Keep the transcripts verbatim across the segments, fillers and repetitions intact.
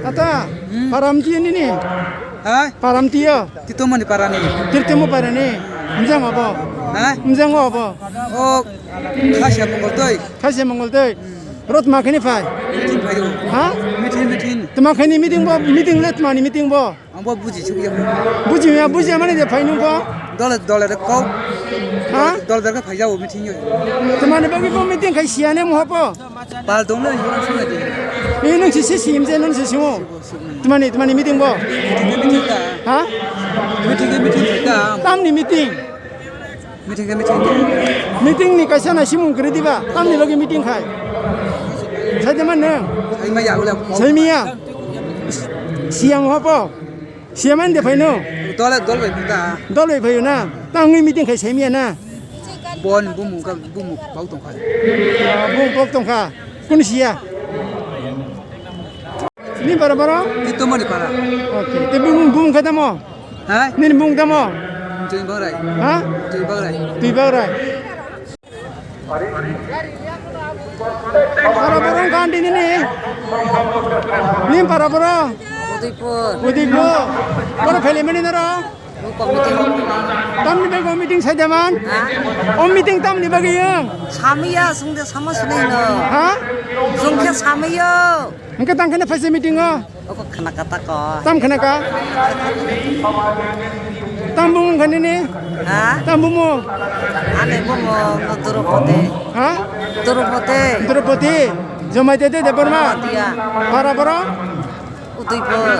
Tata, paramtiyo nini? Hai? Paramtiyo? Titomani parani. Tirtimo parani. Mjang abo? Hai? Mjang abo? O, Khasia Mongol tei. Khasia Mongol tei. Rot ma khani phai? Meeting phai o. Ha? Meeting, meeting. Tma khani meeting bo, meeting le tmani meeting bo? Ang bo buji suk ya. Buji ya, buji mani de phai nung ko? Dole, dole de kau. Ha? Dole de phai jao meeting yo. Tmani bagi bo meeting khai siya ne mo hapo? Pal dong le yo sung de. Ni nung si si sim je nung si simo. Tmani, tmani meeting bo? Meeting, meeting ta. Ha? Meeting, meeting ta. Tamni meeting? Meeting khe meeting khe. Meeting ni kaisa naisimung kwrwi diba? Tamni logi meeting khai. Saide man nang? Saimaya ule. Saimaya. Siyang hopo. Siyaman de phaino? Dole dol bai buta. Dol bai phayo na. Tangwi meeting khai saimaya na. Bon bumu ka bumu pau tongkha. Bum pok tongkha. Kun siya. Ni bara bara? Ni tomani para. Okay. Te bum bum khatamo? Ha? Nini bung tamo? Twi bagrai. Ha? Twi bagrai. Twi bagrai. Para borong kandi nini. Nim para borong. Udaipur. Udaipur. Para pele mani naro. Buko meeting. Tamni bagi meeting sai daman. Ha? O meeting tamni bagi yang. Samiya sungde sama sini no. Ha? Sungke samiya. Hingke tang khene phaisa meeting o. Oko khana kata ko. Tam khana ka? Tam bumung khani ni? Ha? Tam bumung? Ane bumung no Draupadi. Ha? Draupadi. Draupadi. Jamatia de Debbarma. Jamatia. Para para? Udaipur.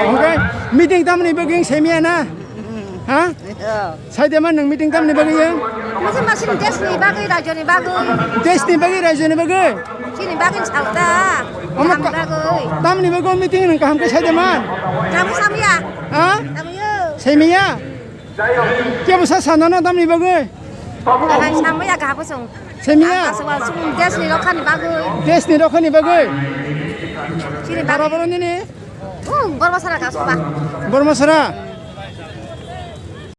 Hingke meeting tamni bagi semiya na? Ha? Yo. Saide man nang meeting tamni bagwi ya? Masa masini desni bagwi, rajoni bagwi. Desni bagwi, rajoni bagwi? Chini bagwi salda. Omo kaham ka-, bagwi. Tamni bagwi meeting nang kaham khe saide man? Kaham samya. Ha? Samya. Semiya? Kebo sa sanano tamni bagwi? Kaham samya kaham sung. Semiya? Aswa sung desni rokhani bagwi. Desni rokhani bagwi? Chini bagwi. Bara bara nini? Oh, Bormasara kaham sung ba. Bormasara?